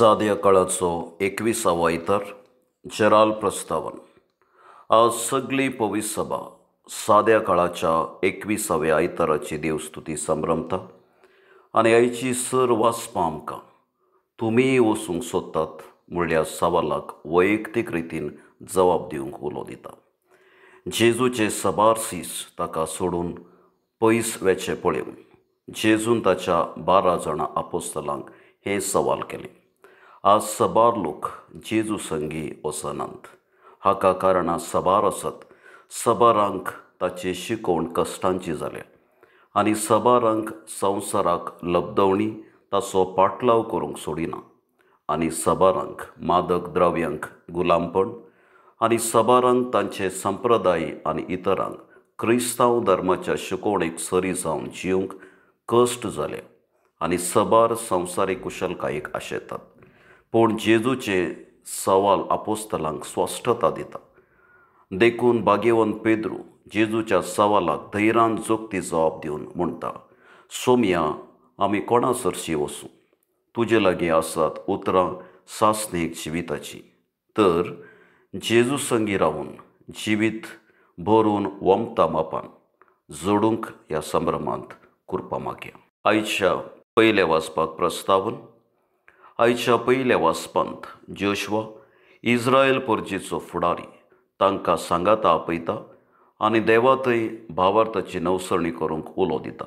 साद्या काळाचो 21वो आयतार जेराल प्रस्तावन. आज सगळी पवित्र सभा साद्या काळाच्या 21व्या आयताराची देवस्तुती संभ्रमता आनी आयची सर वाचपां आमकां तुमीय वचूंक सोदतात म्हणल्या सवालाक वैयक्तीक रितीन जबाब दिवंक उलो दिता. जेजूचे सबार सीस ताका सोडून पयस वेचें पळोवन जेजून ताच्या 12 जाणां आपोस्तलांक हें सवाल केलें. आज सबार लोक जेजू संगी वचनात. हाका कारणां सबार आसात. सबारांक ताची शिकवण कश्टांची जाल्या आनी सबारांक संवसाराक लब्दवणी ताचो पाटलाव करूंक सोडिना आनी सबारांक मादक द्रव्यांक गुलामपण आनी सबारांक तांचे संप्रदाय आनी इतरांक क्रिस्तांव धर्माच्या शिकवणेक सरी जावन जिवंक कश्ट जाले आनी सबार संवसारीक कुशलकायेक आशेतात. पूण जेजूचें सवाल आपोस्तलांक स्पश्टता दिता. देखून भाग्यवंत पेद्रू जेजूच्या सवालाक धैर्यान जोखती जबाब दिवन म्हणटा, सोमया, आमी कोणा सरशी वचूं? तुजे लागीं आसात उतरां सासणीक जिविताचीं. तर जेजू संगी रावन जिवीत भरून वमता मापान जोडूंक ह्या संभ्रमांत कुरपा मागया. आयच्या पयल्या वाचपाक प्रस्तावन. आयच्या पयल्या वाचपांत जोशवा इस्रायल परजेचो फुडारी तांकां सांगाता आपयता आनी देवा थंय भावार्थाची नवसरणी करूंक उलो दिता.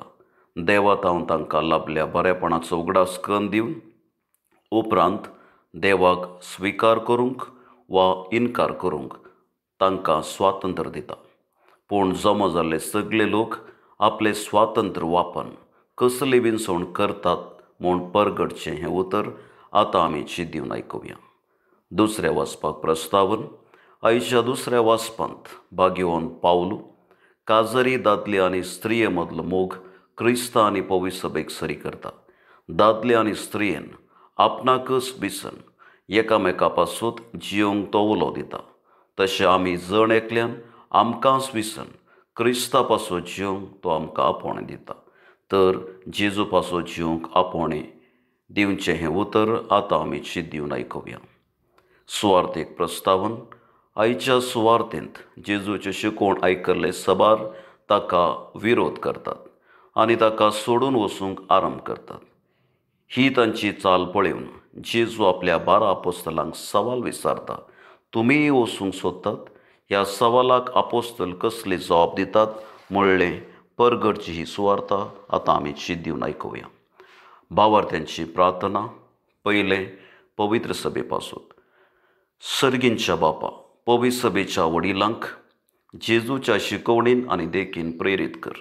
देवा तावन तांकां लाभल्या बरेपणाचो उगडास करून दिवन उपरांत देवाक स्विकार करूंक वा इनकार करूंक तांकां स्वातंत्र्य दिता. पूण जमा जाल्ले सगळे लोक आपले स्वातंत्र्य वापरून कसली विनसवण करतात म्हूण परगटचें हें उतर आतां आमी चिंत दिवन आयकुया. दुसऱ्या वाचपाक प्रस्तावन. आयच्या दुसऱ्या वाचपांत भाग्यवंत पावलू काजरी दादले आनी स्त्रिये मदलो मोग क्रिस्ता आनी पवित्र सभेक सरी करता. दादले आनी स्त्रियेन आपणाकच विसन एकामेका पासून जियोंक तो उलो दिता. तशें आमी जण एकल्यान आमकांच विसन क्रिस्ता पासून जियोंक तो आमकां आपोवणें दिता. तर जेजू पासून जिवंक आपोवणें दिवचें हें उतर आतां आमी चिंत दिवन आयकुया. सुवार्थेक प्रस्तावन. आयच्या सुवार्थेंत जेजूचें शिकवण आयकल्ले सबार ताका विरोध करतात आनी ताका सोडून वचूंक आरंभ करतात. ही तांची चाल पळोवन जेजू आपल्या 12 आपोस्तलांक सवाल विचारता, तुमीय वचूंक सोदतात? ह्या सवालाक आपोस्तल कसली जबाब दितात म्हणलें परगटची ही सुवार्ता आतां आमी चिंत दिवन आयकुया. भावार्थ्यांची प्रार्थना. पयलें पवित्र सभे पासून. सर्गींच्या बापा, पवित्र सभेच्या वडिलांक जेजूच्या शिकवणीन आनी देखीन प्रेरीत कर.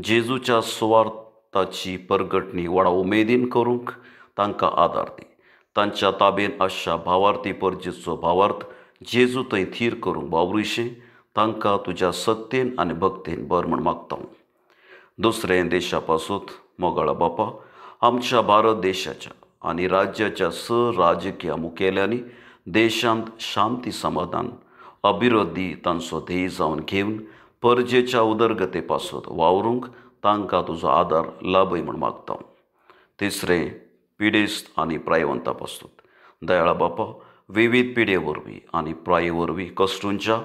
जेजूच्या सुवार्थाची परगटणी व्हडा उमेदीन करूंक तांकां आदार दी. तांच्या ताबेन आसच्या भावार्थी परजेचो भावार्थ जेजू थंय थीर करूंक वावरुशें तांकां तुज्या सत्तेन आनी भक्तेन बर म्हूण मागता. दुसरें देशा पासून. मोगाळा बापा, आमच्या भारत देशाच्या आनी राज्याच्या स राजकीय मुखेल्यांनी देशांत शांती समाधान अभिवृद्धी तांचो ध्येय जावन घेवन परजेच्या उदरगते पासून वावरूंक तांकां तुजो आदार लाभय म्हूण मागता. तिसरें पिडेस्त आनी प्रायवंता पासून. दयाळा बापा, विविध पिडे वरवीं आनी प्राये वरवीं कश्टूंच्या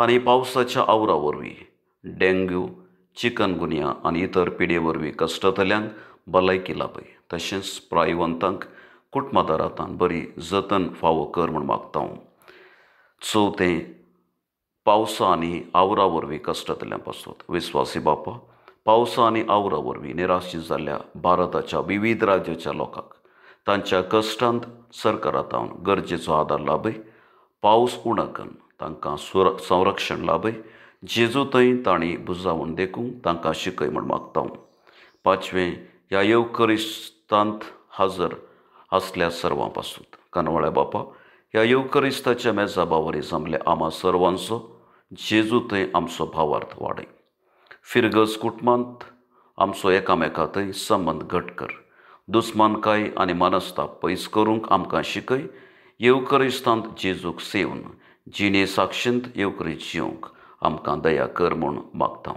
आनी पावसाच्या आवरा वरवीं डेंग्यू, चिकनगुनिया आनी इतर पिडे वरवीं कश्टतल्यांक भलायकी लाभय. तशेंच प्रायवंतांक कुटुंबादारांत बरी जतन फावो कर म्हूण मागता. चवथें पावसा आनी आवरा वरवीं कश्टतल्यां पासून. विस्वासी बापा, पावसा आनी आवरा वरवीं निराशीत जाल्ल्या भारताच्या विविध राज्याच्या लोकांक तांच्या कश्टांत सरकारांत गरजेचो आदार लाभय. पावस उणाकन तांकां संरक्षण लाभय. जेजू थंय तांणी बुजावन देखूंक तांकां शिकय म्हूण मागता. पांचवें ह्या येवकरिस्तांत हाजर आसल्या सर्वां पासून. कानवाळ्या बापा, ह्या येवकरिस्ताच्या मेजा बावरी जमले आमा सर्वांचो जेजू थंय आमचो भावार्थ वाडय. फिरगज कुटुंबांत आमचो एकामेका थंय संबंद घट कर. दुस्मानकाय आनी मनस्ताप पयस करूंक आमकां शिकय. येवकरिस्तांत जेजूक सेवन जिणे साक्षींत येवकरिस्त जिवंक आमकां दया कर म्हूण मागता.